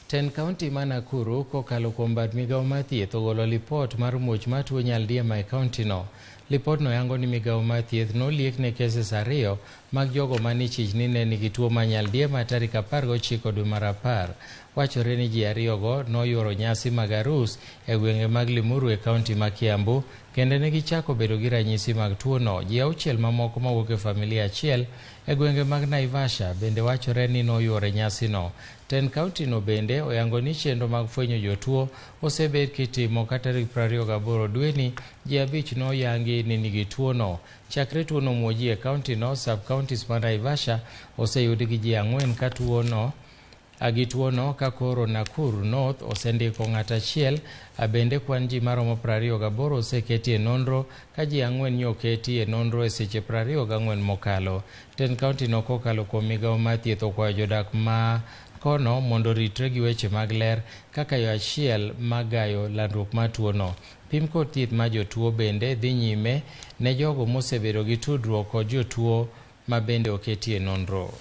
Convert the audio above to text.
Tend kaunti ma Nakuru kokalo kuom bad migawo mar thieth ogolo lipot mar muoch mar tuo nyaldiema e kauntino. Lipotno yango ni migawo mar thieth noliek ne cases 2 mag jogo mane ichich ni ne nigi tuo mar nyaldiema tarik 19 dwe mar 10. Wachore ni ji ariyogo noyuoro nyasi mag arus e gwenge mag Limuru e kaunti ma Kiambu kendo ne gichako bedo gi ranyisi mag tuono. Ji 6 mamoko mawuok e familia achiel e gwenge mag Naivasha bende wachore ni noyuoro e nyasino. Tend kauntino bende oyango ni chenro mag fwenyo jotuo osebed kitimo ka tarik 28 dweni ji 5 noyangi ni nigi tuono. Chakre tuono muoji e kauntino, sub-counties ma Naivasha oseyud gi ji 4 ka tuono gi tuono ka koro Nakuru North osendiko ng'at achiel. Bende kwan ji maromo 28 oseketi e nonro ka ji 4 nyoketi e nonro e seche 24 mokalo. Tend kauntino kokalo kuom migawo mar thieth okwayo jodak ma kono mondo oritre gi weche mag ler kaka yo achiel mar gayo landruok mar tuono. Pim kod thieth mar jotuo bende dhi nyime ne jogo mosebedo gi tudruok kod jotuo ma bende oketi e nonro.